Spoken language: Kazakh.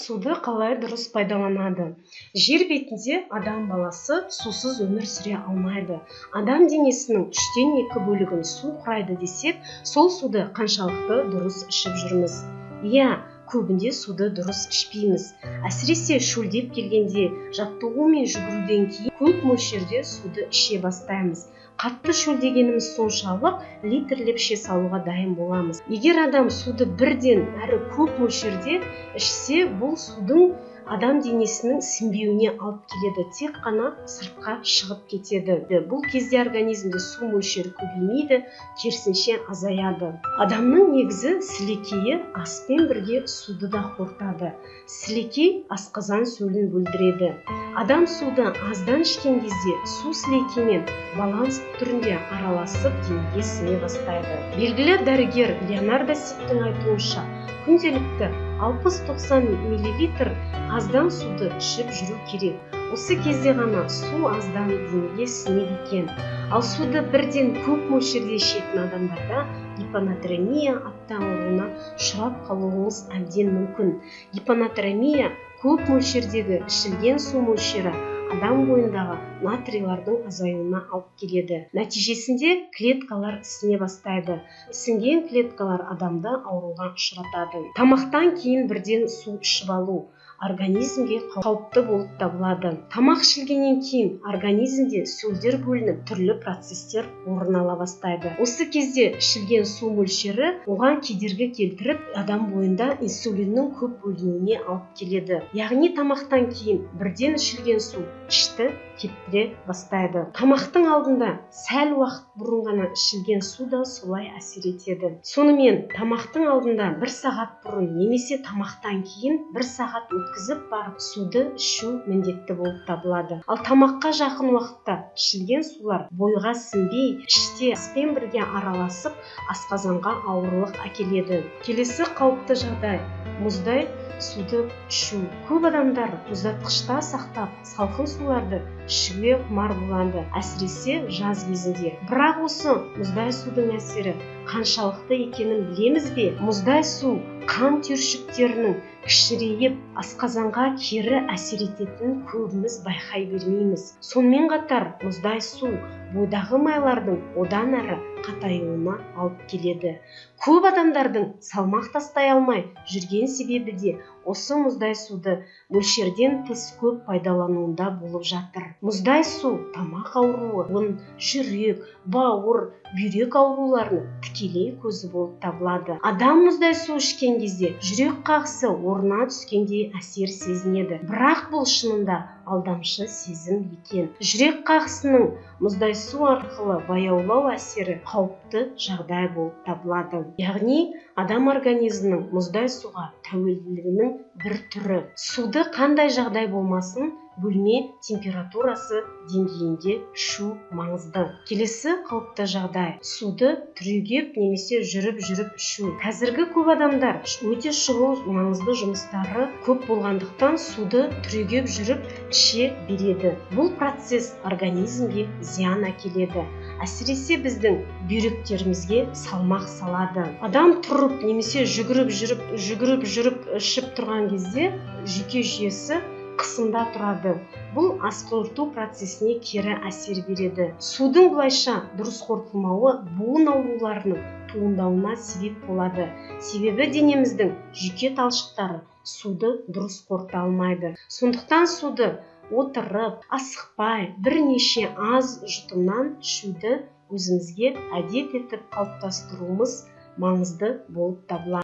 Суды қалай дұрыс пайдаланады? Жер бетінде адам баласы сусыз өмір сүре алмайды. Адам денесінің 2/3 бөлігін су құрайды десек, сол суды қаншалықты дұрыс ішіп жүрміз? Иә, көбінде суды дұрыс ішпейміз. Әсіресе шөлдеп келгенде, жаттығу мен жүгіруден кейін көп мөлшерде суды іше бастаймыз. Қатты шөлдегеніміз соншалық, литрлеп іше салуға дайын боламыз. Егер адам суды бірден әрі көп мөлшерде ішсе, бұл судың адам денесінің сіңбеуіне алып келеді, тек қана сыртқа шығып кетеді. Бұл кезде организмде су мөлшері көбеймейді, керісінше азаяды. Адамның негізі сілекейі аспен бірге суды да қорытады. Сілекей асқазан сөлін бөлдіреді. Адам суды аздан ішкен кезде су сілекеймен баланс түрінде араласып, денеге сіңе бастайды. Белгілі дәрігер Леонардо Сиптің айтуынша, күнделікті 60-90 миллилитр аздан суды ішіп жүру керек. Осы кезде ғана су аздан денеге сіңеді екен. Ал суды бірден көп мөлшерде ішетін адамдарда гипонатремия атты ауруына ұшырап қалуыңыз әбден мүмкін. Гипонатремия – көп мөлшердегі ішілген су мөлшері адам бойындағы натрийлардың азаюына алып келеді. Нәтижесінде клеткалар ісіне бастайды. Ісінген клеткалар адамды ауруға ұшыратады. Тамақтан кейін бірден су ішіп алу организмге қауіпті болып табылады. Тамақ ішілгеннен кейін организмде сөлдер бөлініп, түрлі процесстер орын ала бастайды. Осы кезде ішілген су мөлшері оған кедергі келтіріп, адам бойында инсулиннің көп бөлінуіне алып келеді. Яғни тамақтан кейін бірден ішілген су ішті кептіре бастайды. Тамақтың алдында сәл уақыт бұрын ғана ішілген су да солай әсер етеді. Сонымен, тамақтың алдында бір сағат бұрын немесе тамақтан кейін бір сағат өткізіп барып суды ішу міндетті болып табылады. Ал тамаққа жақын уақытта ішілген сулар бойға сіңбей, іште аспен бірге араласып, асқазанға ауырлық әкеледі. Келесі қауіпті жағдай – мұздай суды ішу. Көп адамдар мұздатқышта сақтап салқын суларды ішуге құмар болады, әсіресе жаз кезінде. Бірақ осы мұздай судың әсері қаншалықты екенін білеміз бе? Мұздай су қан түйіршіктерінің кішірейіп, асқазанға кері әсер ететінін көбіміз байқай бермейміз. Сонымен қатар мұздай су бойдағы майлардың одан әрі қатаюына алып келеді. Көп адамдардың салмақ тастай алмай жүрген себебі де осы мұздай суды мөлшерден тыс көп пайдалануында болып жатыр. Мұздай су тамақ ауруы, жүрек, бауыр, бүйрек ауруларының тікелей көзі болып табылады. Адам мұздай су ішкен кезде жүрек қағысы орнына түскендей әсер сезінеді. Бірақ бұл шынында алдамшы сезім екен. Жүрек қағысының мұздай су арқылы баяулау әсері қауіпті жағдай болып табылады. Яғни адам организмінің мұздай суға тәуелділігінің бір түрі. Суды қандай жағдай болмасын бөлме температурасы деңгейінде ішу маңызды. Келесі қауіпті жағдай – суды түрегеп немесе жүріп-жүріп ішу. Қазіргі көп адамдар өте шұғыл, маңызды жұмыстары көп болғандықтан, суды түрегеп жүріп іше береді. Бұл процесс организмге зиян әкеледі, әсіресе біздің бүйректерімізге салмақ салады. Адам тұрып немесе жүгіріп жүріп ішіп тұрған кезде жүйке жүйесі қысымда тұрады. Бұл ас қорыту процесіне кері әсер береді. Судың бұлайша дұрыс қорытылмауы буын ауруларының туындауына себеп болады, себебі денеміздің жүйке талшықтары суды дұрыс қорыта алмайды. Сондықтан суды отырып, асықпай, бірнеше аз жұтымнан ішуді өзімізге әдет етіп қалыптастыруымыз маңызды болып табылады.